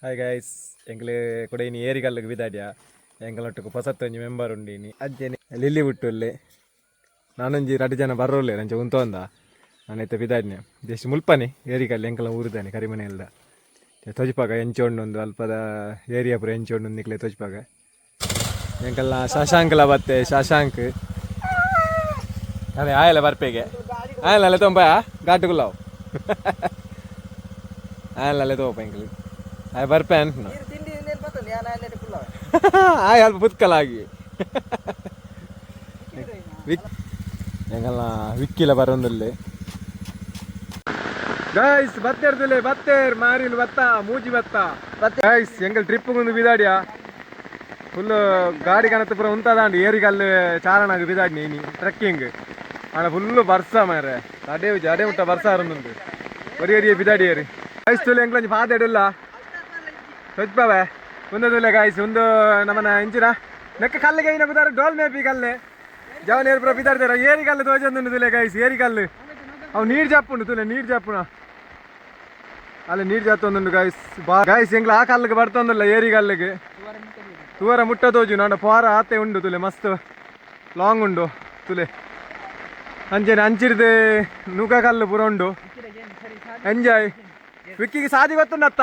Hi guys, ಎಂಕ್ಲೆ ಕೂಡ ಇನಿ ಏರಿಗಲ್ಲಿಗೆ ಬಿದಾಡ್ಯಾ. ಎಂಕಲೊಟ್ಟುಗು ಪೊಸತ್ತೊಂಜಿ member ಉಂಡಿನಿ. ಅಂಚೆನೆ ಲಿಲ್ಲಿ ಬಿಟ್ಟುಲ್ಲೆ. ನಾನೊಂಜಿ ರಡ್ಡ್ ಜನ ಬರೋಲ್ಲೆ ನಂಚ ಉಂತೊಂದ. ನಾನೈತೆ ಬಿದಾಡ್ನೆ ಜಸ್ಟ್ ಮುಲ್ಪನೆ ಏರಿಗಲ್ಲು ಎಂಕಲ ಊರುದಾನೆ ಕರಿಮನೆಲ್ದ ತೊಜಿಪಾಗ ಎಂಚೋಂಡು ಅಲ್ಪದ ಏರಿಯಾ ಪೂರ ಎಂಚೋಂಡು ನಿಕ್ಲೆ ತೊಜಿಪಾಗ. ಎಂಕಲ್ನ ಶಶಾಂಕ್ಲ ಬತ್ತೆ. ಶಶಾಂಕ್ ಅದೇ ಆಯಲ್ಲ ಬರ್ಪೇಗೆ ಆಯಲ್ಲ ತೊಂಬ ಘಾಟುಗುಲ್ಲಾವು ಆಯಲ್ಲ ತೋಪ ಎಂಕಲ್ ಆಯ್ ಬರ್ಪೆ ಅನ್ಕುನ. ಆಯ್ ಅಲ್ಪ ಪುತ್ಕಲಾಗಿ ವಿಕ್ ಎಂಕಲ್ನ ವಿಕ್ಕಿಲ ಬರೋಂದುಲ್ಲೆ. ಗಾಯ್ಸ್, ಬತ್ತೇರ್ದುಲೆ ಬತ್ತೇರ್ ಮಾರಿಲ್ ಬತ್ತ ಮೂಜಿ ಬತ್ತ. ಗಾಯ್ಸ್, ಎಂಕಲ್ ಟ್ರಿಪ್ ಒಂದು ಬಿದಾಡಿಯಾ. ಫುಲ್ ಗಾಡಿ ಕಣത്ത് ಪೂರ ಉಂತಾದಾಂಡ್. ಏರಿಗಲ್ಲು ಚಾರಣಾಗ ಬಿದಾಡ್ನಿ ಇನಿ ಟ್ರೆಕ್ಕಿಂಗ್. ಆಂಡ ಫುಲ್ ಬರ್ಸ ಮಾರೆ, ಅಡೆ ಅಡೆ ಮುಟ್ಟ ಬರ್ಸ ಆರೊಂದುಂಡು. ಒರಿ ಒರಿಯೇ ಬಿದಾಡಿಯರು. ಗಾಯ್ಸ್, ತುಲೆ ಎಂಕ್ಲೊಂಜಿ ಪಾತೆಡುಲ್ಲ ತೊಜ್ಪವೆ. ಉಂದು ತುಲೆ ಗಾಯ್ಸ್, ಒಂದು ನಮ್ಮನ ಇಂಚಿನ ನೆಕ್ಕ ಕಲ್ಲಿಗೆ ಐನ ಬುದಾರ ಡೋಲ್ ಮೇಪಿ ಕಲ್ಲೆ ಜವನೇರು ಪೂರ ಬಿದಾಡ್ತಾರ. ಏರಿಗಲ್ಲು ತೋಜೊಂದುಂಡು ತುಲೆ ಗಾಯ್ಸ್, ಏರಿಗಲ್ಲು. ಅವು ನೀರು ಜಾಪುಂಡು ತುಲೆ, ನೀರು ಜಾಪುಣ ಅಲ್ಲಿ ನೀರು ಜಾತೊಂದುಂಡು ಗಾಯ್ಸ್. ಬಾ ಗಾಯ್ಸ್, ಎಂಕ್ಲ ಆ ಕಲ್ಲಿಗೆ ಬರ್ತೊಂದಿಲ್ಲ. ಏರಿಗಲ್ಲಿಗೆ ತೂವರ ಮುಟ್ಟ ತೋಜು ನಾಡ ಪೋರ ಆತೆ ಉಂಡು ತುಲೆ. ಮಸ್ತ್ ಲಾಂಗ್ ಉಂಡು ತುಲೆ. ಅಂಚೆನೆ ಅಂಚಿರ್ದು ನೂಕ ಕಲ್ಲು ಪೂರ ಉಂಡು. ಎಂಜಾಯ್. ವಿಕ್ಕಿಗೆ ಸಾದಿ ಗೊತ್ತುಂಡತ್ತ.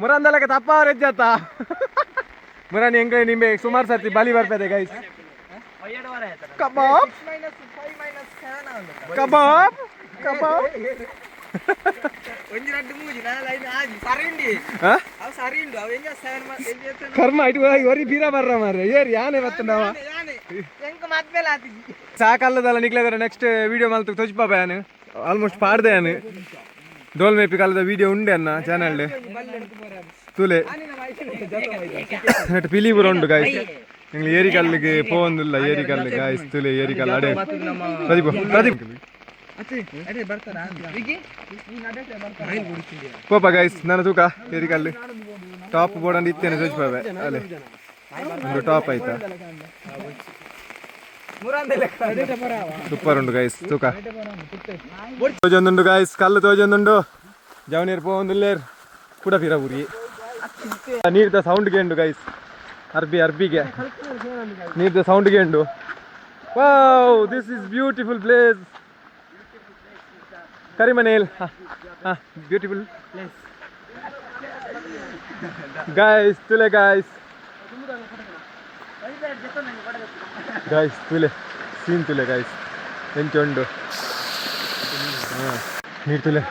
ಮುರಂದಲಕ್ಕೆ ತಪ್ಪಾವರ ಹೆಜ್ಜತ್ತ. ಮುರಾನಿ ಎಂಕ ನಿಂಬೆ ಸುಮಾರು ಸರ್ತಿ ಬಲಿ ಬರ್ಪದೆ ಗೈಸ್. ಕಬಾಬ್ ಕಬಾಬ್ ಕಬಾಬ್. ಒಂಜಿ ರಡ್ಡ್ ಮೂಜಿ ನಾಲ್ ಐದು ಆಜಿ ಸರಿ ಉಂಡಿ. ಹಾ? ಅವು ಸರಿ ಉಂಡು. ಅವು ಎಂಜ ಸೆವೆನ್. ಕರ್ಮ ಇಟ್ಟು ಒರಿ ಬೀರ ಬರ್ರ ಮಾರ್ರೆ. ಏರ್ ಯಾನೆ ಬತ್ತಂಡವ? ಯಾನೆ ಎಂಕ ಮದ್ಮೇಲೆ ಆತಿಜಿ. ಸಾಕಲ್ಲದಲ್ಲ ನಿಕ್ಲೆಗರ ನೆಕ್ಸ್ಟ್ ವಿಡಿಯೋ ಮಲ್ತು ತೊಜ್ಪಾಪ. ಯಾನು ಆಲ್ಮೋಸ್ಟ್ ಪಾಡ್ದೆ. ಯಾನು ಡೋಲ್ ಮೇಪಿ ಕಲ್ಲದ ವಿಡಿಯೋ ಉಂಡೆ ಅನ್ನ ಚಾನಲ್ ತೂಲೆ. ನೆಟ್ ಪಿಲಿ ಪೂರ ಉಂಡು ಗಾಯ್ಸ್. ಎಂಗ್ಲ ಏರಿಕಲ್ಲಿಗೆ ಪೋವೊಂದಿಲ್ಲ ಏರಿಕಲ್ಲು ಗಾಯ್ಸ್. ತುಲೆ ಏರಿಕಲ್ಲು ಅಡೆ. ಪ್ರದೀಪ್, ಪ್ರದೀಪ್. ಅಡೆ ಬರ್ತಾರ ವಿಗಿ. ಪೋಪ ಗಾಯ್ಸ್. ನಾನು ತೂಕ ಏರಿಕಲ್ಲು ಟಾಪ್ ಬೋರ್ಡ್ ಇತ್ತೇನೆ ತೊಜ್ಪಾವೆ. ಅಲ್ಲೇ ಒಂದು ಟಾಪ್ ಆಯ್ತಾ? ಸೂಪರ್ ಉಂಡು ಗೈಸ್. ತೂಕ ತೋಜೊಂದುಂಡು ಗಾಯ್ಸ್, ಕಲ್ಲು ತೋಜೊಂದುಂಡು. ಜವನೀರ್ ಪೋವೊಂದುಲ್ಲೇರ್ ಕುಡ ಪಿರ ಊರಿ. ನೀರ್ದ ಸೌಂಡ್ ಉಂಡು ಗೈಸ್. ಅರ್ಬಿ ಅರ್ಬಿಗೆ ನೀರ್ದ ಸೌಂಡ್ ಉಂಡು. Wow, this is beautiful place, ಕರಿಮನೇಲ್. Beautiful guys. ತುಲೆ ಗಾಯ್ಸ್, ಗಾಯ್ಸ್, ತುಲೆ ಸೀನ್ ತುಲೆ ಗಾಯ್ಸ್. ಎಂಚ ಉಂಡು ನೀರು ತುಲೆ.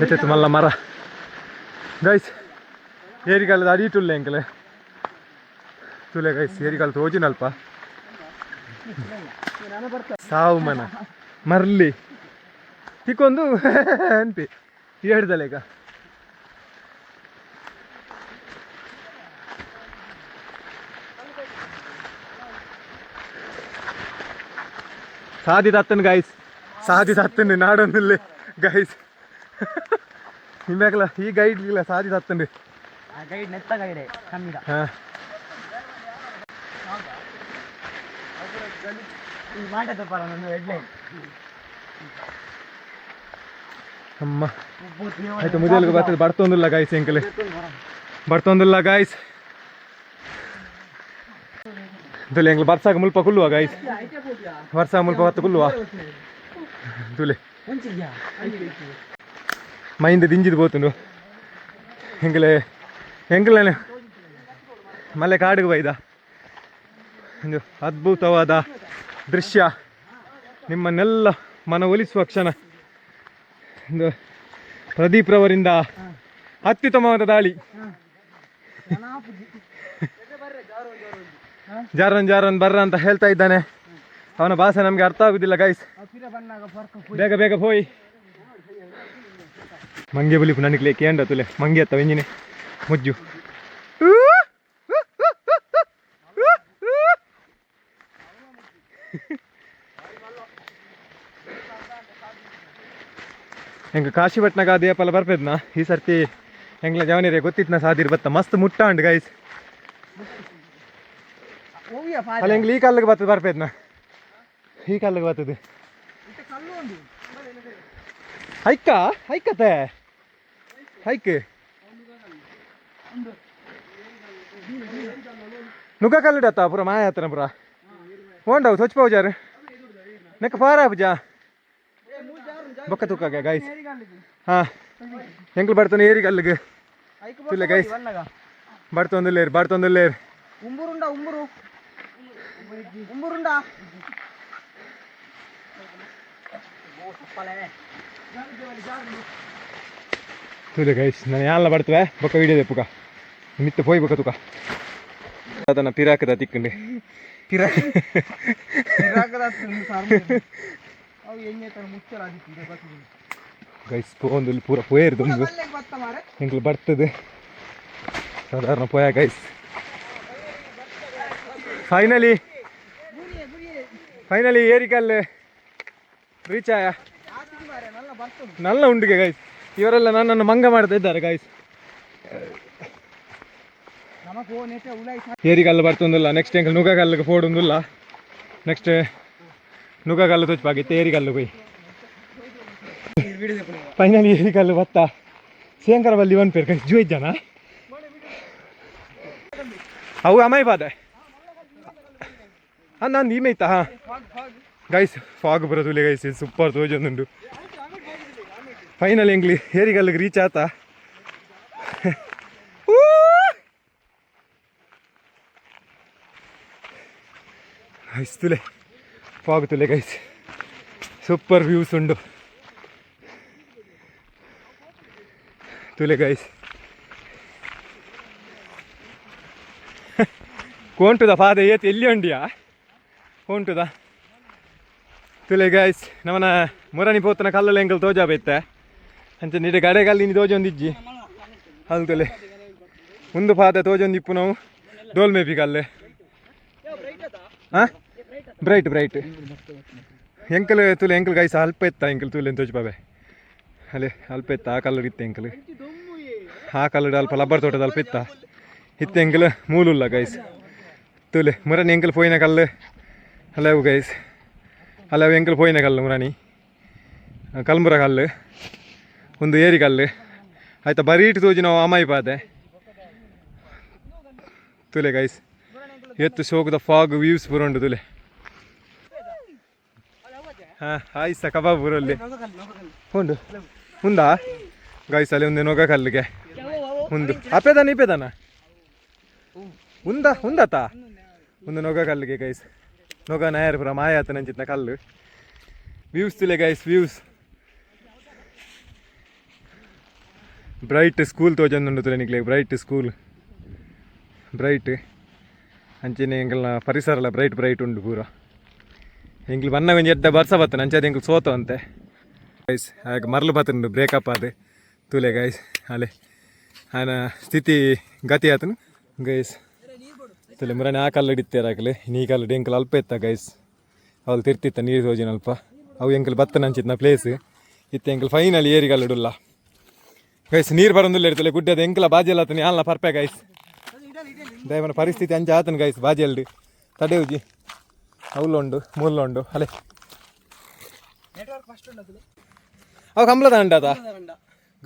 ಎತ್ತೆತ್ತು ಮಲ್ಲ ಮರ ಗೈಸ್. ಏರಿಗಾಲದ ಅಡಿಟುಲ್ಲ ಎಂಕಲೆ. ತುಲೆ ಗೈಸ್, ಏರಿಗಾಲ ತೋಜಿನಲ್ಪ ಸಾವು ಮನ ಮರ್ಲಿ ತಿಕ್ಕೊಂದು ಅನ್ಪಿ ಹೇಳ್ದಲ್ಲ ಈಗ. ಸಾದಿ ತತ್ತನ್ ಗಾಯ್ಸ್, ಸಾದಿ ತತ್ತನ್. ನಾಡೊಂದಿಲ್ಲ ಗೈಸ್. ನಿಮ್ಯಾಕಲ ಈ ಗೈಡ್ ಇಲ್ಲ, ಸಾದಿ ತತ್ತನ್. ಗೈಡ್ ನೆತ್ತ ಗೈಡೆ ಕಮ್ಮಿದ. ಹಾ. ಈ ಮಾಟದ ಪರ ನನ್ನ ಹೆಡ್ಲೈನ್. ಅಮ್ಮ ಆಯ್ತು, ಮುದಿಯಲ್ಗೆ ಬರ್ತದೆ. ಬರ್ತೊಂದಿಲ್ಲ ಗಾಯ್ಸ್, ಎಂಕಲೆ ಬರ್ತೊಂದಿಲ್ಲ ಗಾಯ್ಸ್. ತುಲೆ ಎಂಕ್ಲೆ ಬರ್ಸಾಗ ಮುಲ್ಪ ಕುಲ್ಲುವ ಗಾಯ್ಸ್. ವರ್ಷ ಮುಲ್ಪ ಹೊತ್ತು ಕುಲ್ಲುವ ತುಲೆ. ಮೈಂದ ದಿಂಜಿದ್ ಪೋತುಂಡು. ಎಂಕಲೆ ಎಂಕಲೆ ಮಲೆ ಕಾಡಿಗೆ ಬೈದ. ಒಂದು ಅದ್ಭುತವಾದ ದೃಶ್ಯ, ನಿಮ್ಮನ್ನೆಲ್ಲ ಮನವೊಲಿಸುವ ಕ್ಷಣ. ಒಂದು ಪ್ರದೀಪ್ ರವರಿಂದ ಅತ್ಯುತ್ತಮವಾದ ದಾಳಿ. ಜಾರನ್ ಜಾರನ್ ಬರ್ರ ಅಂತ ಹೇಳ್ತಾ ಇದ್ದಾನೆ. ಅವನ ಭಾಷೆ ನಮಗೆ ಅರ್ಥ ಆಗುದಿಲ್ಲ ಗೈಸ್. ಬೇಗ ಬೇಗ ಹೋಯ್. ಮಂಗೆ ಬುಲಿಪು ನನಗೆ ಕೇಂದ್ರ ತುಲೆ. ಮಂಗೆ ಅತ್ತ ವೆಂಜಿನೆ ಮುಜ್ಜು. ಎಂಕ್ ಕಾಶಿಪಟ್ನಗ ದೇಪಲ ಬರ್ಪೆದ್ನ. ಈ ಸರ್ತಿ ಎಂಗ್ಲ ಜವನಿರೆ ಗೊತ್ತಿತ್ನ ಸಾದಿರ್ ಬತ್ತ. ಮಸ್ತ್ ಮುಟ್ಟ ಉಂಡು ಗೈಸ್. ಅಲ್ಲ, ಎಂಗ್ಲ ಈ ಕಲ್ಲಿಗೆ ಬರ್ತದೆ ಬರ್ಪೆದ್ನ. ಈ ಕಲ್ಲಿಗೆ ಬರ್ತದೆ. ಹೈಕ ಹೈಕತೆ ಹೈಕ್. ನುಗ್ಗ ಕಲ್ಲುಡತ್ತ ಪೂರ ಮಾಯ ಹತ್ರ ಪೂರ ಹೋಂಡವು ಸ್ವಚ್ಛ ಪೌಜಾರು ನೆಕ್ಕ ಫಾರ ಪೂಜಾ ಬೊಕ್ಕ ತೂಕಾಗ ಗೈಸ್. ಹಾ, ಎಂಕ್ಲು ಬರ್ತಾನೆ ಏರಿ ಕಲ್ಲಿಗೆ. ಇಲ್ಲ ಗೈಸ್, ಬರ್ತೊಂದಿಲ್ಲೇರು, ಬರ್ತೊಂದಿಲ್ಲೇರು. ಉಂಬುರುಂಡ, ಉಂಬುರು ಉಂಬುರುಂಡ. ತೂಲೆ ಗೈಸ್, ನಾನು ಯಾನ್ಲ ಬರ್ತವೆ ಬೊಕ್ಕ ವಿಡಿಯೋ ದೆಪ್ಪುಕ ಮಿತ್ತ ಪೋಯ್ ಬೊಕ್ಕ ತುಕ ಅದನ್ನ ಪಿರಾಕದ ತಿಕ್ಕಂಡು. ಅವು ಎಣ್ಣೆ ಮುಚ್ಚಲ. ಗೈಸ್, ಪೋಂದು ಪೂರ ಪೋಯೇರು ದುಂಬು. ಎಂಕ್ಲು ಬರ್ತದೆ ಸಾಧಾರಣ ಪೋಯ ಗೈಸ್. ಫೈನಲಿ ಫೈನಲಿ ಏರಿಕಲ್ ರೀಚ್ ಆಯ. ನಲ್ಲ ಉಂಡಿಗೆ ಗೈಸ್. ಇವರೆಲ್ಲ ನನ್ನನ್ನು ಮಂಗ ಮಾಡ್ತಾ ಇದ್ದಾರೆ ಗೈಸ್. ಏರಿಕಲ್ಲು ಬರ್ತೊಂದಿಲ್ಲ. ನೆಕ್ಸ್ಟ್ ಎಂಕಲ್ ನುಗಕಲ್ಲಿಗೆ ಫೋಡೊಂದಿಲ್ಲ. ನೆಕ್ಸ್ಟ್ ನುಗಕಲ್ಲು ತೊಚ್ಪಾಗಿತ್ತು, ಏರಿಕಲ್ಲು ಪೋಯಿ. ಫೈನಲಿ ಏರಿಕಲ್ಲು ಬತ್ತ. ಶೇಂಕರ ಬಲ್ಲಿ ಒನ್ ಪೇರ್ ಗೈಸ್. ಜೂ ಜನ ಅವು ಅಮೈ ಪಾದೆ. ಹಾಂ, ನಾನು ಈಮೆ ಇತ್ತ. ಹಾಂ ಗೈಸ್, ಫಾಗ್ ಬರೋದು ಗೈಸ್, ಸೂಪರ್ ತೋಜೊಂದುಂಡು. ಫೈನಲ್ ಎಂಗ್ಲಿ ಏರಿಗಲ್ಲಿಗೆ ರೀಚ್ ಆತ. ಗೈಸ್, ತುಲೆ ಫಾಗ್ ತುಲೆ ಗೈಸ್, ಸೂಪರ್ ವ್ಯೂಸ್ ಉಂಡು ತುಲೆ ಗೈಸ್. ಕೋಂಟುದ ಪಾದ ಏತ್ ಎಲ್ಲಿ ಉಂಡಿಯಾ ಕೋಂಟುದ ತುಲೆ ಗೈಸ್. ನಮನ ಮುರಣಿ ಪೋತನ ಕಲ್ಲಲ್ಲಿ ಎಂಕಲ್ ತೋಜಾ ಬೈತೆ ಅಂಚ ನಿಡೆ ಗಡೆಗಲ್ಲಿ ಇನಿ ತೋಜೊಂದಿಜ್ಜಿ ಅಲ್ ತುಲೆ. ಒಂದು ಪಾದ ತೋಜೊಂದಿಪ್ಪು ನಾವು ಡೋಲ್ ಮೇಪಿ ಕಲ್ಲೆ. ಹಾಂ, ಬ್ರೈಟ್ ಬ್ರೈಟ್ ಎಂಕಲ್ ತುಲೆ. ಎಂಕಲ್ ಗೈಸ್ ಅಲ್ಪ ಇತ್ತ ಎಂಕಲ್ ತುಲೆ ತೋಜ್ ಬಾಬೆ. ಅಲ್ಲೇ ಅಲ್ಪ ಇತ್ತ, ಆ ಕಲ್ಲರ್ ಇತ್ತು ಎಂಕಲ್. ಆ ಕಲ್ಲಡ್ ಅಲ್ಪ ಲಬ್ಬರ್ ತೋಟದ ಅಲ್ಪ ಇತ್ತ ಇತ್ತೆ ಎಂಕಲ್ ಮೂಲುಲ್ಲ ಗೈಸ್. ತುಲೆ ಮುರಣಿ ಎಂಕಲ್ ಪೋಯಿನ ಕಲ್ಲು ಅಲ್ಲವು ಗೈಸ್. ಅಲ್ಲವು ಎಂಕಲ್ ಪೋಯಿನ ಕಲ್ಲು, ಮುರಣಿ ಕಲ್ಮುರ ಕಲ್ಲು, ಒಂದು ಏರಿ ಕಲ್ಲು ಆಯ್ತಾ. ಬರೀಟ್ ತೋಜಿ ನಾವು ಅಮಾಯಿ ಪಾದೆ ತುಲೆ ಗೈಸ್. ಎತ್ತು ಶೋಕದ ಫಾಗ್ ವ್ಯೂಸ್ ಬರೋಂಡು ತುಲೆ. ಹಾಂ, ಆಯ್ಸ ಕಬಾಬ್ ಬರೋಲ್ಲಿ ಉಂಡು ಉಂದಾ ಗೈಸ್. ಅಲ್ಲಿ ಒಂದು ನೊಗ ಕಲ್ಲಿಗೆ ಉಂದು ಅಪೇದಾನ ಇಪೇದಾನ ಉಂದ ಉಂದತಾ ಒಂದು ನೊಗ ಕಲ್ಲಿಗೆ ಗೈಸ್. ನೊಗ ನಾಯರ್ ಪುರ ಮಾಯಾತ ನಂಚಿತ್ನ ಕಲ್ಲು. ವ್ಯೂಸ್ ತುಲೆ ಗೈಸ್, ವ್ಯೂಸ್. ಬ್ರೈಟ್ ಸ್ಕೂಲ್ ತೋಜೊಂದುಂಡು ತುಲೆ ನಿಕ್ಲೆ. ಬ್ರೈಟ್ ಸ್ಕೂಲ್, ಬ್ರೈಟ್ ಅಂಚನೆ ಎಂಕಲ್ನ ಪರಿಸರ ಎಲ್ಲ ಬ್ರೈಟ್ ಬ್ರೈಟ್ ಉಂಡು ಪೂರ. ಎಂಕ್ಲು ಬನ್ನ ಒಂಜಿ ಎಡ್ಡ ಬರ್ಸ ಬತ್ತನ ಅಂಚಾದ ಎಂಕ್ಲು ಸೋತ ಅಂತೆ ಗೈಸ್. ಹಾಗೆ ಮರಳು ಬತ್ತುಂಡು ಬ್ರೇಕಪ್ ಆದ ತೂಲೆ ಗೈಸ್. ಅಲೆ ಆನ ಸ್ಥಿತಿ ಗತಿ ಆತನು ಗೈಸ್. ತುಲೆ ಮುರನೆ ಆ ಕಲ್ಲು ಇಡಿತ್ತೇರು ಹಾಕಲೆ. ನೀ ಕಲ್ಲು ಎಂಕಲ್ ಅಲ್ಪ ಇತ್ತ ಗೈಸ್. ಅವಳು ತಿರ್ತಿತ್ತ ನೀರು ತೋಜಿನ ಅಲ್ಪ. ಅವು ಎಂಕಲ್ ಬತ್ತನ ಅಂಚಿತ್ನ ಪ್ಲೇಸ್ ಇತ್ತೆ. ಎಂಕಲ್ ಫೈನಲ್ ಏರಿ ಕಲ್ಲುಡುಲ್ಲ ಗೈಸ್. ನೀರು ಬರೋದಿಲ್ಲ ಇರ್ತಲೆ ಗುಡ್ಡದ. ಎಂಕಲ ಬಾಜಿ ಎಲ್ಲ ಆತನ ಯಾಲ್ನ ಪರ್ಪೆ ಗೈಸ್. ದಯವನ ಪರಿಸ್ಥಿತಿ ಅಂಚ ಆತನ ಗೈಸ್. ಬಾಜಿಯಲ್ಡು ತಡೆಯುಜಿ. ಅವಲುಂಡು ಮೂಲುಂಡು ಅಲೆ. ನೆಟ್ವರ್ಕ್ ಫಸ್ಟ್ ಉಂಡು. ಅವು ಕಂಬ್ಲದ ಅಂಡದ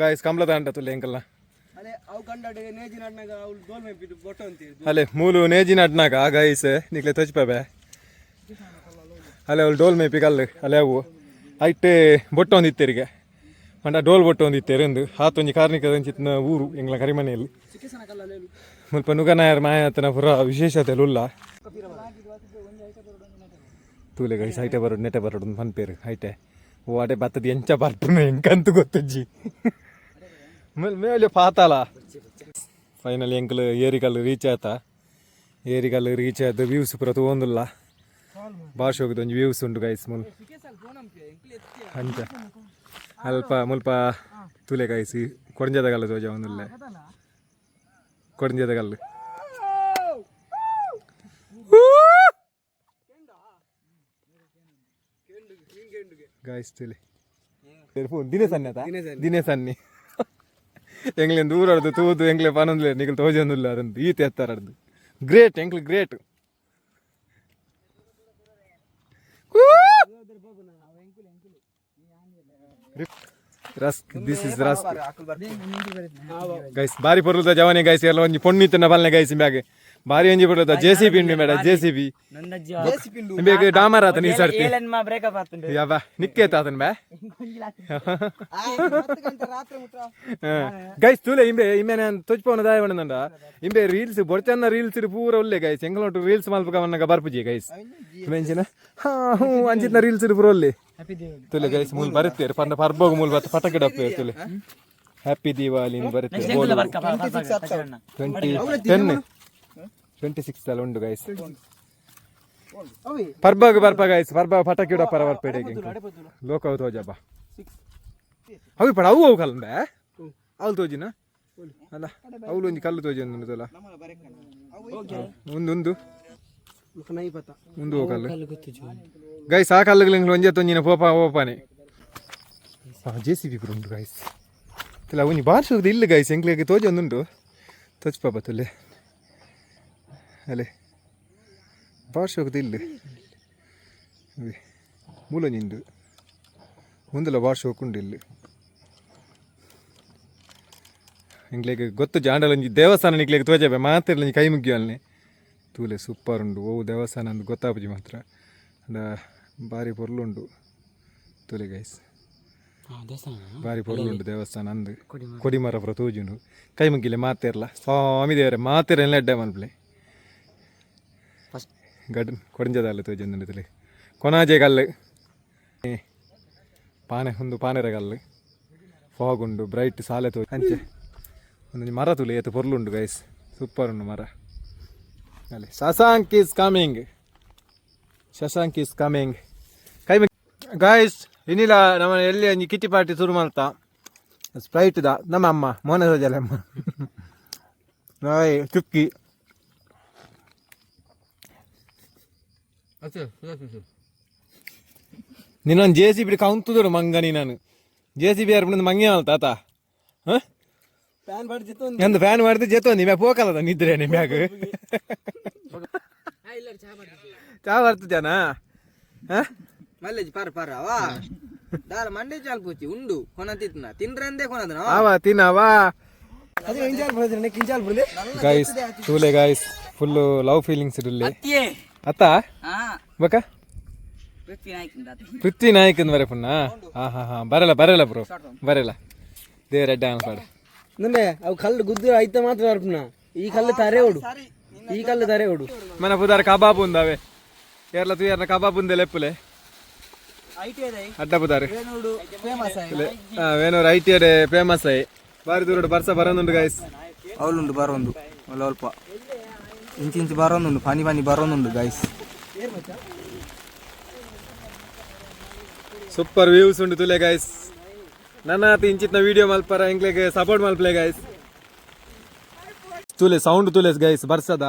ಗೈಸ್, ಕಂಬ್ಲದ ಅಂಡ ತುಲೆ ಎಂಕಲ್ನ. ಅದೇ ಅವು ಕಂಡಾಡಿ ನೇಜಿ ನಾಡ್ನಾಗ ಅವ್ಳು ದೋಲ್ ಮೇಪಿದ್ದು ಬೊಟ್ಟ ಅಂತೀವಿ. ಅಲೆ ಮೂಲು ನೇಜಿ ನಡ್ನಾಗ ಗೈಸ್, ನಿಕ್ಲೆ ತೊಚ್ಪೆ. ಅಲೆ ಅವಳು ಡೋಲ್ ಮೇಪಿ ಕಲ್ಲು ಅಲೆ. ಅವು ಐಟ್ ಬೊಟ್ಟ ಒಂದು ಇತ್ತೇರಿಗೆ ಮಂಡ ಡೋಲ್ ಬೊಟ್ಟ ಒಂದು ಇತ್ತೇರು ಒಂದು ಆತೊಂಜಿ ಕಾರ್ಣಿಕ ಅಂಚಿತ್ನ ಊರು ಎಂಗ್ಲ ಕರಿಮನೆಯಲ್ಲಿ. ಮುಲ್ಪ ನುಗನಾಯರ್ ಮಾಯಾತನ ಪುರ ವಿಶೇಷತೆ ಉಲ್ಲ ತೂಲೆ ಗೈಸ್. ಐಟೆ ಬರೋಡು, ನೆಟೆ ಬರೋಡು ಪನ್ಪೇರು. ಐಟೆ ಓ ಅಡೆ ಬತ್ತದ ಎಂಚ ಬರ್ಪುನ ಎಂಕಂತ ಗೊತ್ತಜ್ಜಿ ಮೇಲೆ ಪಾತಾಲ. ಫೈನಲಿ ಎಂಕಲ್ ಏರಿಕಲ್ ರೀಚ್ ಆತ. ಏರಿಕಲ್ ರೀಚ್ ಆಯ್ತು. ವ್ಯೂಸ್ ಪೂರ ತೂವೊಂದುಲ್ಲ. ಭಾಷೆ ಹೋಗುದು ಒಂಜಿ ವ್ಯೂಸ್ ಉಂಟು ಗೈಸ್ ಮುಲ್ ಅಂಚ. ಅಲ್ಪ ಮುಲ್ಪ ತೂಲೆ ಗೈಸ್, ಕೊಡಂಜದ ಕಲ್ಲು ತೋಜ ಒಂದುಲ್ಲೆ, ಕೊಡಂಜದ ಕಲ್ಲು ಗಾಯ್ಸ್ ತೂಲೆ. ದಿನೇಶ್ ಅನ್ನಿ ಆತ, ದಿನೇಶ್ ಅನ್ನಿ. ಎಂಗ್ಲೇನ್ ದೂರ ಅರ್ದು ತೂದು ಎಂಗ್ಲೆ ಪನೊಂದ್ಲೆ ನಿಕಲ್ ತೋಜೊಂದುಲ್ಲ ಅರಂದು ಈತ ಎತ್ತಾರಡ್ದು. ಗ್ರೇಟ್ ಎಂಕ್ಲು, great. Rusk, this is rusk guys. ಬಾರಿ ಪೊರ್ಲುದ ಜವನೆ ಗೈಸ್. ಎಲ್ಲ ಒಂಜಿ ಪೊಣ್ಣು ಇತ್ತಿನ ಬಲ್ನೆ ಗೈಸ್. ಬ್ಯಾಗ್ ಬಾರಿ ಒಂಜಿ ಪೊರ್ಲುದ J C B ಉಂಡು ಮೇಡ, J C B. ಬೇಗ ಡಾಮರ್ ಆತನ ಈ ಸರ್ತಿ. ಬ್ರೇಕಪ್ ಆಗ್ತುಂಡು. ಯವ್ವ, ನಿಕ್ಕೇತ ಆತನ ಬೇ. ಗೈಸ್, ತೂಲೆ ಇಂಬೆ ಇಂಬೆ ನಾನು ತೊಜ್ಪವನ ದಾಯ ಪಂಡ. ಇಂಬೆ ರೀಲ್ಸ್ ಬೊಡ್ಚನ್ನ ರೀಲ್ಸ್ ಪೂರ ಒಲ್ಲೆ ಗೈಸ್. ಎಂಕಲೊಟ್ಟು ರೀಲ್ಸ್ ಮಲ್ಪಕ ಮನ್ನಗ ಬರ್ಪುಜಿ ಗೈಸ್. ಮೆಂಚಿನ ಹಾ ಹ್ಞೂ ಅಂಚಿನ ರೀಲ್ಸ್ ಪೂರ ಒಲ್ಲೆ. ತುಲೆ ಗೈಸ್, ಮೂಲ್ ಬರುತ್ತೇರು ಪಂಡ ಪರ್ಬೋಗ ಮೂಲ್ ಬತ್ತ ಪಟಕ ಡಪ್ಪೇರು. ತುಲೆ, ಹ್ಯಾಪಿ ದಿವಾಲಿ ಬರುತ್ತೆ. 20 10 26 ಅಲ್ಲ ಉಂಡು ಗೈಸ್. ಪರ್ಬಾಗ ಬರ್ಪ ಗೈಸ್, ಪರ್ಬ ಪಟಾಕಿ ಉಡಪ್ಪರ ಬರ್ಪೇಡೆ. ಲೋಕ ತೋಜಪ್ಪ ಅವು ಪಡ ಅವು ಅವು ಕಲ್ಲಂಬೆ ಅವಳು ತೋಜಿನ ಅಲ್ಲ, ಅವಳು ಒಂಜಿ ಕಲ್ಲು ತೋಜಿ ಉಂಟಲ್ಲ. ಒಂದು ಒಂದು ಒಂದು ಕಲ್ಲು ಗೈಸ್. ಆ ಕಲ್ಲುಗಳು ಒಂಜೆ ತೊಂಜಿನ ಪೋಪ ಪೋಪಾನೆ. J C B ಪೂರ ಉಂಟು ಗೈಸ್. ತುಲೆ, ಒಂಜಿ ಬಾರ್ಸು ಇಲ್ಲ ಗೈಸ್. ಎಂಕ್ಲೆಗ್ ತೋಜಿ ಒಂದುಂಟು, ತೋಚ್ ಪಾಪ. ತುಲೆ, ಅಲೆ ಬಾರ್ಸೋಗದ ಇಲ್ಲ ಮೂಲೊಂಜಿಂದು ಮುಂದಲ ಬಾರ್ಸು ಹೋಗ್ಕೊಂಡು ಇಲ್ಲಿ. ಎಂಕ್ಲೆಗ್ ಗೊತ್ತು ಜಾಂಡಲ ಒಂಜಿ ದೇವಸ್ಥಾನ ನಿಕ್ಲೆಗ್ ತೋಜಬೆ ಮಾತಿರ್ಲ ಕೈ ಮುಗಿಯೋಲ್ನೆ. ತೂಲೆ, ಸೂಪರ್ ಉಂಡು. ಓ ದೇವಸ್ಥಾನ ಅಂದ್ ಗೊತ್ತಾಪುಜಿ ಮಾತ್ರ. ಅಂಡ ಬಾರಿ ಪೊರ್ಲುಂಡು. ತೂಲೆ ಗೈಸ್, ಬಾರಿ ಪೊರ್ಲುಂಡು ದೇವಸ್ಥಾನ ಅಂದು. ಕೊಡಿಮರ ಪೂರ ತೋಜುಂಡು. ಕೈ ಮುಗಿಲೆ ಮಾತಿರ್ಲ. ಸ್ವಾಮಿ ದೇವರೇ, ಮಾತಿರ ಎಡ್ಡೆ ಮನ್ಪ್ಲೆ. ಗಡ್ ಕೊಡಿಂಜದಲ್ಲ ತೋಜೊಂದುಂಡು. ತೂಲೆ, ಕೊನಾಜೆ ಕಲ್ಲು ಪಾನೆ ಒಂದು ಪಾನೆರ ಕಲ್ಲು. ಫಾಗ್ ಉಂಡು, ಬ್ರೈಟ್ ಸಾಲೆ ತೋ ಅಂಚೆ. ಒಂದೊಂದು ಮರ ತುಲೆ, ಏತು ಪೊರ್ಲುಂಡು ಗೈಸ್. ಸೂಪರ್ ಉಂಡು ಮರ ಅಲ್ಲಿ. Shashank is coming, Shashank is coming. ಕೈ ಗಾಯ್ಸ್, ಇನ್ನಿಲ್ಲ ನಮ್ಮ ಎಲ್ಲಿ ಒಂಜಿ ಕಿಟ್ಟಿ ಪಾರ್ಟಿ ಶುರು ಮಾಡ್ತಾ. ಸ್ಪ್ರೈಟ್ the ನಮ್ಮ ಅಮ್ಮ ಮೋನ ಸೋಜಲ ಅಮ್ಮ ನಾಯ್ ಚುಕ್ಕಿ. ನೀನೊಂದು J C B ಕೌಂತುದು ಮಂಗ. ನೀನು J C B ಯಾರು ಮಂಗೆ ತಾತ ಹಾಂ. ಫ್ಯಾನ್ ಬಡ್ಜಿತ್ತು. ನಂದು ಫ್ಯಾನ್ ಮಾಡಿದ್ರೆ ಜೊತೆ ಮ್ಯಾಗ ಪೋಕಲ್ಲದ ನಿದ್ರೆ ಮ್ಯಾಗ. ಚಾ ಬರ್ತದೇನಾ? ಹಾ. ಮಲ್ಲೇಜ್ ಪರ್ ಪರ್ ಅವಾ ದಾಲ ಮಂಡೆ ಚಾಲ್ ಪೂಚಿ ಉಂಡು ಕೊನ ತಿನ್ನ ತಿನ್ರಂದೆ ಕೊನದನ. ಆವ ತಿನ್ನವಾ. ಅದು ಇಂಜಾಲ್ ಬರೋದ್ರೆ ಕಿಂಜಾಲ್ ಬರಲಿ. ಗೈಸ್, ತೂಲೆ guys, full love feelings ಇರಲಿ ಅತ್ತ ಬಕ. ಪೃಥ್ವಿ ನಾಯಕ್ ಬರ ಪುಣ್ಣ. ಹಾ ಹಾ ಹಾ, ಬರಲ್ಲ ಬರಲ್ಲ ಬ್ರೋ, ಬರಲ್ಲ. ದೇವರ ಅಡ್ಡ ಅನ್ಪಾಡು. ನಂದೆ ಅವು ಕಲ್ಲು ಗುದ್ದು ಐತ ಮಾತ್ರ ಬರ್ಪುನ. ಈ ಕಲ್ಲು ತಾರೆ ಓಡು, ಈ ಕಲ್ಲು ತಾರೆ ಓಡು. ಮನ ಪುದಾರ ಕಬಾಬ್ ಉಂದಾವೆ. ಏರ್ಲ ತುಯರ್ನ ಕಬಾಬ್ ಉಂದೆ ಲೆಪ್ಪುಲೆ ಅಡ್ಡ ಪುದಾರು. Famous. Venur I T famous ಆಯ್. ಬಾರಿ ದೂರ ಬರ್ಸ ಬರೋದುಂಡು ಗೈಸ್. ಅವಳುಂಡು ಬರೋಂದು ಅಲ್ಪ ಇಂಚು ಇಂಚು ಬರೋದುಂಡು, ಪನಿ ಪನಿ ಬರೋದುಂಡು guys. Super views ಉಂಡು ತುಲೆ ಗೈಸ್. ನನ್ನ ಆತ ಇಂಚಿತ್ನ ವಿಡಿಯೋ ಮಲ್ಪರ ಎಂಕ್ಲೆಗ್ ಸಪೋರ್ಟ್ ಮಲ್ಪಲೆ ಗೈಸ್. ತುಲೆ ಸೌಂಡ್ ತುಲೆ ಗೈಸ್ ಬರ್ಸದ.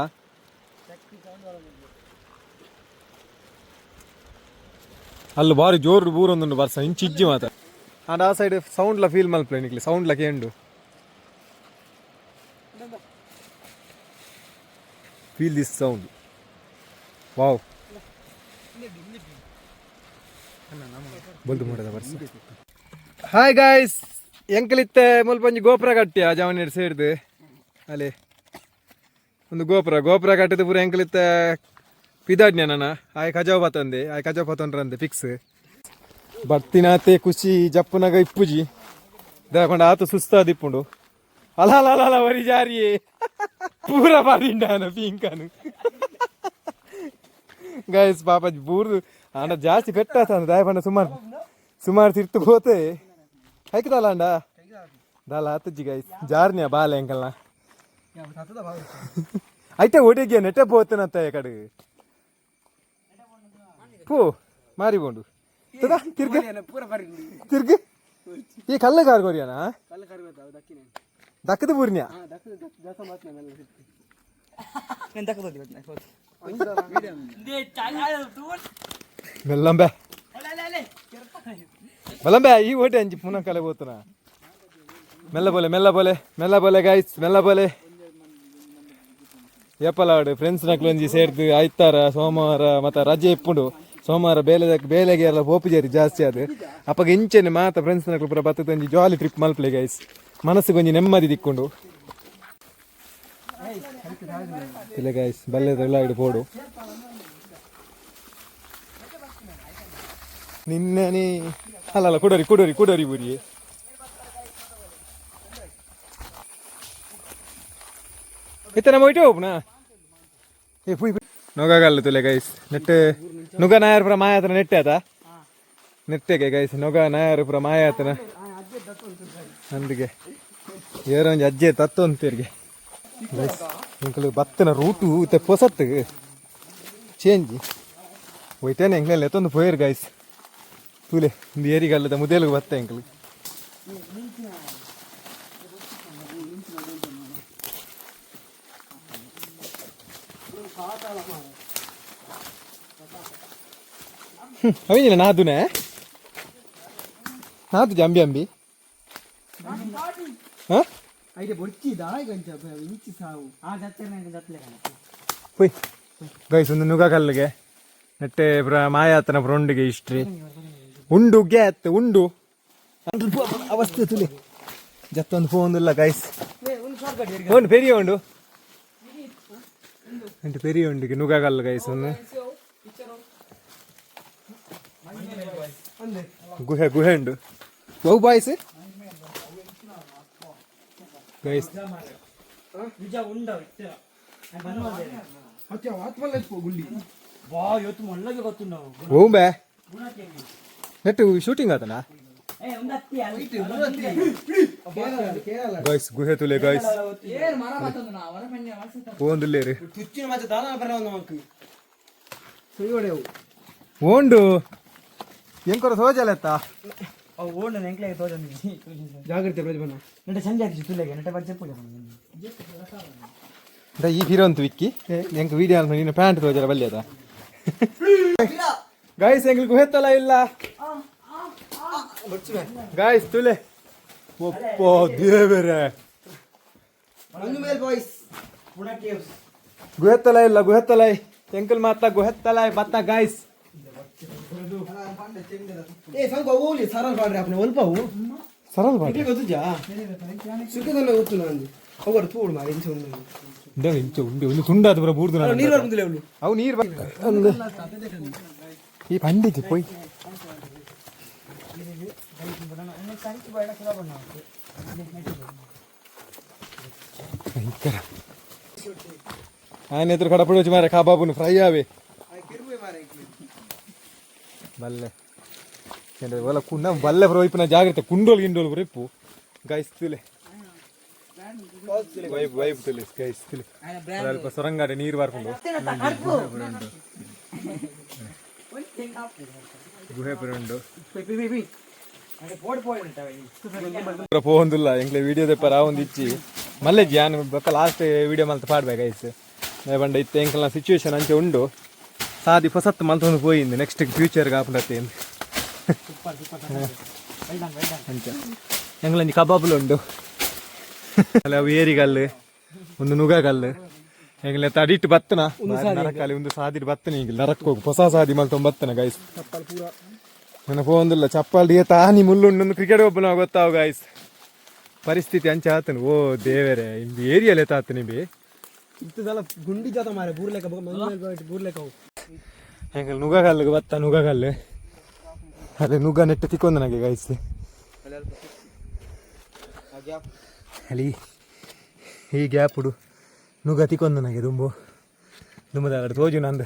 ಅಲ್ಲಿ ಬಾರಿ ಜೋರು ಬೂರೊಂದುಂಡು ಬರ್ಸ. ಇಂಚಿ ಇಜ್ಜಿ ಮಾತ್ರ. ಅಂಡ್ ಆ ಸೈಡ್ ಸೌಂಡ್ಲ ಫೀಲ್ ಮಲ್ಪಲೆ ನಿಕ್ಲೆ. ಸೌಂಡ್ಲ ಕೇಂಡು feel this sound. Wow, ಬಲ್ದು ಮಾಡದ ಬರ್ಸ. ಹಾಯ್ ಗಾಯ್ಸ್, ಎಂಕಲಿತ್ತೆ ಮುಲ್ಪ ಒಂಜಿ ಗೋಪುರ ಕಟ್ಟಿಯ ಜವನಿಡ್ ಸೇರ್ದು. ಅಲ್ಲಿ ಒಂದು ಗೋಪುರ ಗೋಪುರ ಕಟ್ಟಿದ ಪೂರ. ಎಂಕಲಿತ್ತೆ ಪಿದಾಡ್ನ್ಯ ನನ್ನ ಆಯ್ ಕಜಾವ್ ಬತ್ತಂದೆ, ಆಯ್ ಕಜಾವ್ ಬತ್ತೊಂಡ್ರಂದೆ ಫಿಕ್ಸ್ ಬರ್ತಿನಾತೆ. ಖುಷಿ ಜಪ್ಪುನಗ ಇಪ್ಪುಜಿ ದಾಕೊಂಡ ಆತ ಸುಸ್ತಾದಿಪ್ಪುಂಡು. ಅಲ್ಲ ಅಲ್ಲ ಅಲ್ಲ ಅಲ್ಲ, ವರಿ ಜಾರಿಯೇ ಪೂರ ಬಾರಿಂಡಾನ ಪಿಂಕನು ಗೈಸ್. ಪಾಪ ಬೂರ್ದು ಅಂಡ ಜಾಸ್ತಿ ಪೆಟ್ಟಾತ ದಾಯ ಸುಮಾರು ಸುಮಾರು ತಿರ್ತು ಹೋತೆ. ಹೈಕದಲ್ಲ ಅಂಡ ದಾಲ ಆತಜ್ಜಿ ಗೈಸ್. ಜಾರ್ನ್ಯ ಬಾಲೆ ಎಂಕಲ್ನ ಐತೆ ಒಡಿಗೆ ನೆಟ್ಟೆ ಪೋತನತ್ತ ಕಡೆ ಪೋ ಮಾರಿ ಬೋಂಡು ತದ ತಿರ್ಗ ತಿರ್ಗ. ಈ ಕಲ್ಲ ಕಾರ್ ಕೊರಿಯಾನ ದಕ್ಕದ ಪೂರ್ಣ್ಯ. ಮೆಲ್ಲಂಬೆ ಮೆಲ್ಲಂಬೆ. ಈ ಓಟೆ ಅಂಚಿ ಪುನಃ ಕಲೆ పోతున్నా. మెల్ల పోలే, మెల్ల పోలే, మెల్ల పోలే ಗೈಸ್, ಮೆಲ್ಲ ಪೋಲೆ. ಏಪಲಾಡು ಫ್ರೆಂಡ್ಸ್ ನಕ್ಲೊಂಜಿ ಸೇರ್ದು ಆಯ್ತಾರ ಸೋಮವಾರ ಮತ್ತೆ ರಜೆ ಇಪ್ಪುಂಡು. ಸೋಮವಾರ ಬೇಲೆ ಬೇಲೆಗೆ ಎಲ್ಲ ಪೋಪುಜೇರಿ ಜಾಸ್ತಿ ಅದು. ಅಪ್ಪಗ ಇಂಚೆನೆ ಮಾತ ಫ್ರೆಂಡ್ಸ್ ನಕಲು ಪೂರ ಬತ್ತದ ಒಂಜಿ ಜಾಲಿ ಟ್ರಿಪ್ ಮಲ್ಪಲೆ ಗೈಸ್. ಮನಸ್ಸಿಗೆ ಒಂಜಿ ನೆಮ್ಮದಿ ದಿಕ್ಕೊಂಡು ಇಲ್ಲ ಗೈಸ್. ಬಲ್ಲೆದ ಇಡು ಪೋಡು ನಿನ್ನೆ. ಅಲ್ಲ ಅಲ್ಲ, ಕುಡೋರಿ ಕುಡೋರಿ ಕುಡೋರಿ ಬುರಿ. ಇತ್ತೆ ನಮ್ಮ ಒಯ್ಟೆ ಹೋಗ್ನಾ? ಏ ಪುಯ್ ನೊಗಗಲ್ಲ ತುಲೆ ಗೈಸ್. ನೆಟ್ ನುಗ ನಾಯರ್ ಪುರ ಮಾಯಾತನ ನೆಟ್ಟೆ ಆತ ನೆಟ್ಟೆಗೆ ಗೈಸ್. ನೊಗ ನಾಯರ್ ಪುರ ಮಾಯಾತನ ಅಂದಿಗೆ ಏರೊಂಜಿ ಅಜ್ಜೆ ತತ್ತು ಅಂತೀರಿಗೆ ಗೈಸ್. ಎಂಕಲು ಬತ್ತನ ರೂಟು ಇತ್ತೆ ಪೊಸತ್ತು ಚೇಂಜ್ ಒಯ್ತೇನೆ. ಎಂಕ್ಲೆಲ್ಲ ಎತ್ತೊಂದು ಪೋಯರ್ ಗೈಸ್. ತೂಲೆ, ಒಂದು ಏರಿಗಲ್ಲದ ಮುದೇಲಿಗೆ ಬತ್ತ ಎಂಕಲು. ಅವೇನಿಲ್ಲ ನಾದುನೆ ನಾದು ಜಂಬಿ ಅಂಬಿ. ಹಾಂ. ಐತೆ ಬೊಡ್ಚಿ ದಾಯಿ ಗಂಚ ಇಂಚಿ ಸಾವು ಆ ಜತ್ತನೆ ಜತ್ಲೆ. ಪುಯ್ ಗೈಸ್, ಒಂದು ನುಗ ಕಲ್ಲಿಗೆ ನೆಟ್ಟೆ ಪುರ ಮಾಯಾತನ ಫ್ರೊಂಡಿಗೆ ಹಿಸ್ಟ್ರಿ ಉಂಡು ಗ್ಯಾತ್ ಉಂಡು ಅವಸ್ಥೆ ತುಲೆ. ಜತ್ತೊಂದು ಫೋನ್ ಗೈಸ್. ಉಂಡು ಪೆರಿಯ ಉಂಡು ಉಂಟು ಪೆರಿಯ ಉಂಡಿಗೆ ನುಗ ಕಲ್ಲು ಗೈಸ್. ಒಂದು ಗುಹೆ ಗುಹೆ ಉಂಡು. ಬಹು ಬಾಯ್ಸ್ ಗೈಸ್. ಓ ಬೇ ನೆಟ್ಟು ಶೂಟಿಂಗ್ ಆತನಾ ಗೈಸ್. ಗುಹೆ ತುಲೆ ಗೈಸ್. ಪೋಂದುಲ್ಲೇರು. ತುಚ್ಚಿನ ಮತ್ತೆ ದಾನ ಬರವನ್ನ ಸುಳಿವಡೆವು. ಓಂಡು ಎಂಕೊರ ಸೋಜಲೆತ್ತ. ಅವು ಓಂಡು ಎಂಕ್ಲೆಗೆ ತೋಜೊಂದು. ಜಾಗ್ರತೆ ಪ್ರತಿಭನ. ನಟ ಸಂಜೆ ಆಯ್ತು ತುಲೆಗೆ ನಟ ಬಜ್ಜೆ ಪೂಜೆ. ಈ ಹೀರೋ ಅಂತ ವಿಕ್ಕಿ ಎಂಕ್ ವಿಡಿಯೋ ನೀನು ಪ್ಯಾಂಟ್ ತೋಜರ ಬಲ್ಯದ ಗೈಸ್. ಎಂಗ್ಲಿ ಗುಹೆತ್ತಲ ಇಲ್ಲ ಗಾಯ್ಸ್. ತುಲೆ ಒಪ್ಪೋ ದೇವರೇ. ಮಂಜು ಮೇಲ್ ಬಾಯ್ಸ್. ಗುಹೆತ್ತಲ ಇಲ್ಲ ಗುಹೆತ್ತಲೈ ಎಂಕಲ್ ಮಾತ ಗುಹೆತ್ತಲೈ ಬತ್ತ ಗಾಯ್ಸ್. ಏ ಸಂಕ ಓಲಿ ಸರಲ್ ಪಾಡ್ರೆ ಅಪ್ನೆ ಒಲ್ಪವು. ಸರಲ್ ಬಾಡಿ. ಇಡ್ಲಿ ಗೊತ್ತುಜಾ ಸುಖದನ್ನ ಗೊತ್ತು ನಂದು ಅವರ ತೋಡು ಮಾರಿ ಇಂಚ ಉಂಡು. ಇಂಚ ಉಂಡು ಒಂದು ತುಂಡಾದ ಪೂರ ಬೂರ್ದು. ನೀರು ಬರ್ಬುದಿಲ್ಲ ಅವಳು. ಅವು ನೀರು ಅಂದು ಈ ಪಂಡಿಜಿ ಪೋಯ್. ಭಯಂಕರ ఆయన ಎದುರು ಕಡಪಡು ಮಾರೆ ಕಬಾಬುನು ಫ್ರೈ ಆವೆ ಬಲ್ಲೆ ಒಲ ಕುಂಡ ಬಲ್ಲೆ ಬ್ರೋ. ಇಪ್ಪನ ಜಾಗ್ರತೆ ಕುಂಡೋಲ್ ಗಿಂಡೋಲ್ ಬ್ರೋ. ಇಪ್ಪು ಗೈಸ್ ತುಲೆ ವೈಬ್ ವೈಬ್ ತುಲೆ ಗೈಸ್ ತುಲೆ. ಅಲ್ಪ ಸೊರಂಗಾಡೆ ನೀರು ಬಾರ್ಕೊಂಡು ಗುಹೆ ಪುರ ಉಂಡು. ಪೋಂದುಲ್ಲ ಎಂಕ್ಲೆ ವಿಡಿಯೋ ದೆಪ್ಪರ ಒಂದು ಇಚ್ಚಿ ಮಲ್ಲೆ ಜಾನ್ ಬೊಕ್ಕ ಲಾಸ್ಟ್ ವಿಡಿಯೋ ಮಲ್ತ ಪಾಡ್ಬೇಕು ಗೈಸ್. ಬಂಡ ಇತ್ತೆ ಎಂಕಲ್ನ ಸಿಚುವೇಶನ್ ಅಂಚೆ ಉಂಡು. ಸಾದಿ ಹೊಸತ್ತು ಮಲ್ತೊಂದು ಪೋಯಿಂದು ನೆಕ್ಸ್ಟ್ ಫ್ಯೂಚರ್ ಕಾಪುಂಡತ್ತೆ ಅಂಚ. ಎಂಗ್ಲಂಜಿ ಕಬಾಬುಲು ಉಂಡು ಅಲ್ಲ. ಅವು ಏರಿಗಲ್ಲು ಒಂದು ನುಗಗಲ್ಲು. ಎಂಗ್ಲೆ ತಡಿಟ್ಟು ಬತ್ತನ ನರಕಾಲಿ ಒಂದು ಸಾದಿಟ್ಟು ಬತ್ತನ. ಈಗ ನರಕ್ ಹೋಗು ಹೊಸ ಸಾದಿ ಮಲ್ತೊಂದು ಬತ್ತನ ಗೈಸ್. ನನ್ನ ಫೋನ್ದಿಲ್ಲ ಚಪ್ಪಾಲ್ ತಾನಿ ಮುಳ್ಳು ಉಂಡು. ಕ್ರಿಕೆಟ್ ಒಬ್ಬನ ಗೊತ್ತಾವು ಗಾಯ್ಸ್. ಪರಿಸ್ಥಿತಿ ಅಂಚ ಆತನು. ಓ ದೇವರೇ, ಇಂದು ಏರಿಯಲ್ಲೇ ತಾತನಿ ಬಿ. ಇತ್ತದಲ್ಲ ಗುಂಡಿ ಜಾತ ಮಾರೆ ಬೂರ್ಲೆಕ ಮಂಜು ಮೇಲ್ ಬಾಯ್ಸ್ ಬೂರ್ಲೆಕ ಅವು. ಎಂಕಲ್ ನುಗಗಲ್ಲು ಬತ್ತ ನುಗಗಲ್ಲು. ಅದೇ ನುಗ್ಗ ನೆಟ್ಟು ತಿಕ್ಕೊಂದು ನನಗೆ ಗೈಸ್. ಅಲ್ಲಿ ಈ ಗ್ಯಾಪ್ ಉಡು ನುಗ್ಗ ತಿಕ್ಕೊಂದು ನನಗೆ ದುಂಬು ದುಂಬುದ ತೋಜು ನಂದು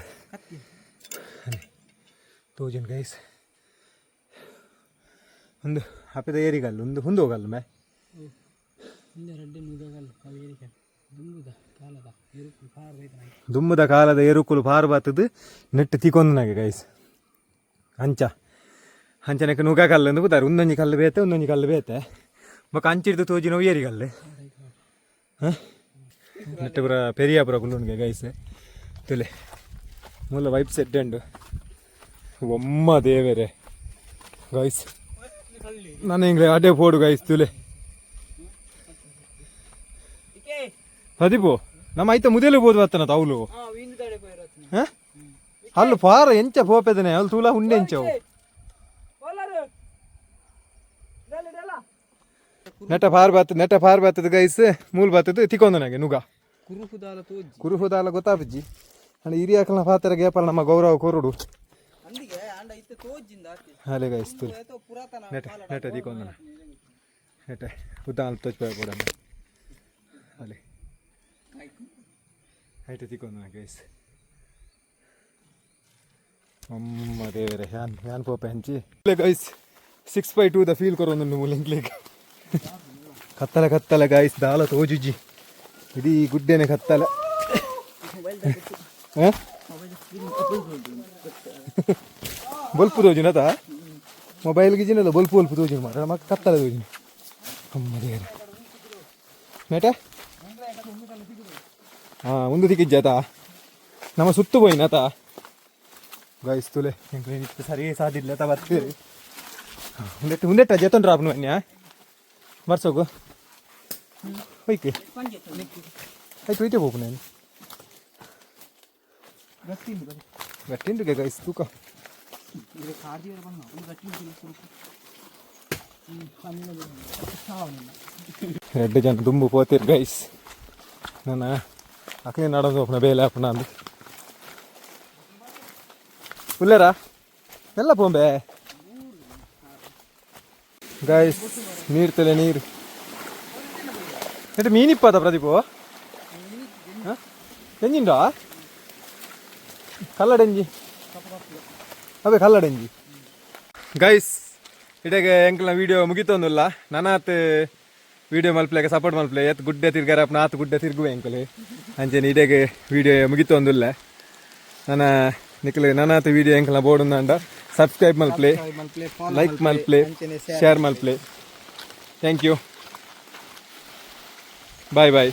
ತೋಜುನ್ ಗೈಸ್. ಒಂದು ಅಪ್ಪದ ಏರಿಗಲ್ಲು ಒಂದು ಹುಂದು ಹೋಗಲ್ಲ ಮೇ. ದುಮ್ಮದ ಕಾಲದ ಏರುಕುಲು ಪಾರು ಬಾತದು ನೆಟ್ಟು ತಿಕ್ಕೊಂದು ನನಗೆ ಗೈಸ್. ಅಂಚ ಅಂಚನೆಕ್ ನುಗ ಕಲ್ಲು ಅಂದು ಪುದಾರ್. ಒಂದೊಂಜಿ ಕಲ್ಲು ಬೇತೆ, ಒಂದೊಂಜಿ ಕಲ್ಲು ಬೇತೆ. ಬೊಕ ಅಂಚಿಡ್ದು ತೋಜಿ ನೋವು ಏರಿಗಲ್ಲು. ಹಾಂ, ನೆಟ್ಟು ಪುರ ಪೆರಿಯಾಪುರ ಕುಲ್ಲುಂಡ್ಗೆ ಗೈಸ್. ತುಲೆ ಮೂಲ ವೈಪ್ ಸೆಟ್ ಉಂಡು. ಒಮ್ಮ ದೇವರೇ ಗೈಸ್, ನಾನು ಹಿಂಗೆ ಅಡ್ಡೆ ಪೋಡು ಗೈಸ್. ತುಲೆ ಪ್ರದೀಪು, ನಮ್ಮ ಐತ ಮುದೇಲು ಬೋದು ಬತ್ತನ ತಾవుಲು. ಹಾಂ. ಅಲ್ಲು ಪಾರ ಎಂಚ ಪೋಪೆದನೆ ಅಲ್ಲಿ ತೂಲ ಉಂಡೆ ಎಂಚವು. ನೆಟ ಪಾರ್ ಬಾತ್, ನೆಟ ಪಾರ್ ಬಾತದ ಗೈಸ್, ಮೂಲ್ ಬಾತದ ತಿಕೊಂದು ನಾಗೆ ನುಗ. ಕುರುಹುದಾಲ ತೋಜಿ. ಕುರುಹುದಾಲ ಗೊತ್ತಾಪುಜಿ ಅಂಡ ಹಿರಿಯಾಕಲ್ನ ಪಾತ್ರ ಗೇಪಲ್ ನಮ್ಮ ಗೌರವ ಕೊರುಡು. ಅಂದಿಗೆ ಆಂಡ ಇತ್ತೆ ತೋಜಿಂದ ಆತೆ. ಅಲೆ ಗೈಸ್, ತುಲ್. ಏತೋ ಪುರಾತನ. ನೆಟ ನೆಟ ತಿಕೊಂದನ ನೆಟ ಉದ್ದಾಲ್ ತೋಚ್ಪಾಯ ಕೊಡಂದ ಅಲೆ ಐಟ ತಿಕೊಂದನ ಗೈಸ್. ಅಮ್ಮ ದೇವರೇ, ಯಾನ್ ಯಾನ್ ಪೋಪ ಹೆಂಚಿ ಗೈಸ್? 6x2 the feel ಕೊರೊಂದುಂಡು ಮುಲಿಂಕ್ಲೆಗ್. ಕತ್ತಲ ಕತ್ತಲ ಗೈಸ್, ದಾಲ ತೋಜುಜಿ, ಇಡೀ ಗುಡ್ಡೆನೆ ಕತ್ತಲ. ಹ? ಬೊಲ್ಪು ತೋಜುನತ ಮೊಬೈಲ್ ಗಿಜಿನಲ್ಲ, ಬೊಲ್ಪು ಬೊಲ್ಪು ತೋಜುನು ಮಾತ್ರ ನಮಕ್, ಕತ್ತಲ ತೋಜುನು. ಅಮ್ಮ ದೇವರೇ, ಮೇಟ ಹಾ ಒಂದು ತಿಕ್ಕಿಜ್ಜಾತ ನಮ್ಮ ಸುತ್ತು ಪೋಯಿನತ ಗೈಸ್. ತುಲೆ, ಎಂಕ್ಲೆ ಸರಿ ಸಾದಿಲ್ಲ ತ ಬರ್ತೀರಿ. ಉಂದೆಟ್ಟು ಉಂದೆಟ್ಟ ಜೇತನ್ ರಾಪ್ನು ಅನ್ಯ ಬರ್ಸೋಗು ಹೋಯ್ಕೆ ಆಯ್ತು, ಹೋಯ್ತೆ ಪೋಪು ನಾನು. ಗಟ್ಟಿಂಡು ಗೈಸ್ ತೂಕ. ಎರಡು ಜನ ದುಂಬು ಪೋತಿರ್ ಗೈಸ್. ನನ್ನ ಅಕ್ಲೆ ನಡೋದು ಅಪ್ಪನ ಬೇಲೆ ಅಪ್ಪನ ಅಂದು ಉಲ್ಲೇರಾ ಎಲ್ಲ ಪೋಂಬೆ ಗೈಸ್. ನೀರು ತಲೆ ನೀರು ಎಟ್ ಮೀನಿಪ್ಪದ ಪ್ರದೀಪು ಎಂಜಿಂಡ ಕಲ್ಲಡೆಂಜಿ ಅವೇ ಕಲ್ಲಡೆಂಜಿ ಗೈಸ್. ಇಡೆಗೆ ಎಂಕಲ್ನ ವಿಡಿಯೋ ಮುಗಿತೊಂದುಲ್ಲ. ನನಾತ್ ವಿಡಿಯೋ ಮಲ್ಪ್ಲೆಗೆ ಸಪೋರ್ಟ್ ಮಲ್ಪ್ಲೆ. ಏತ್ ಗುಡ್ಡೆ ತಿರ್ಗಾರ ಅಪ್ನ ಆತ್ ಗುಡ್ಡೆ ತಿರ್ಗುವೆ ಎಂಕಲೆ. ಅಂಚೆನೆ ಇಡೆಗೆ ವಿಡಿಯೋ ಮುಗಿತೊಂದುಲ್ಲ. ನನ್ನ ನಿಕ್ಲೆ ನನಾತ್ ವಿಡಿಯೋ ಎಂಕಲ್ನ ಬೋರ್ಡ್ ಸಬ್ಸ್ಕ್ರೈಬ್ ಮಲ್ಪ್ಲೆ, ಲೈಕ್ ಮಲ್ಪ್ಲೆ, ಶೇರ್ ಮಲ್ಪ್ಲೆ. Thank you, bye bye.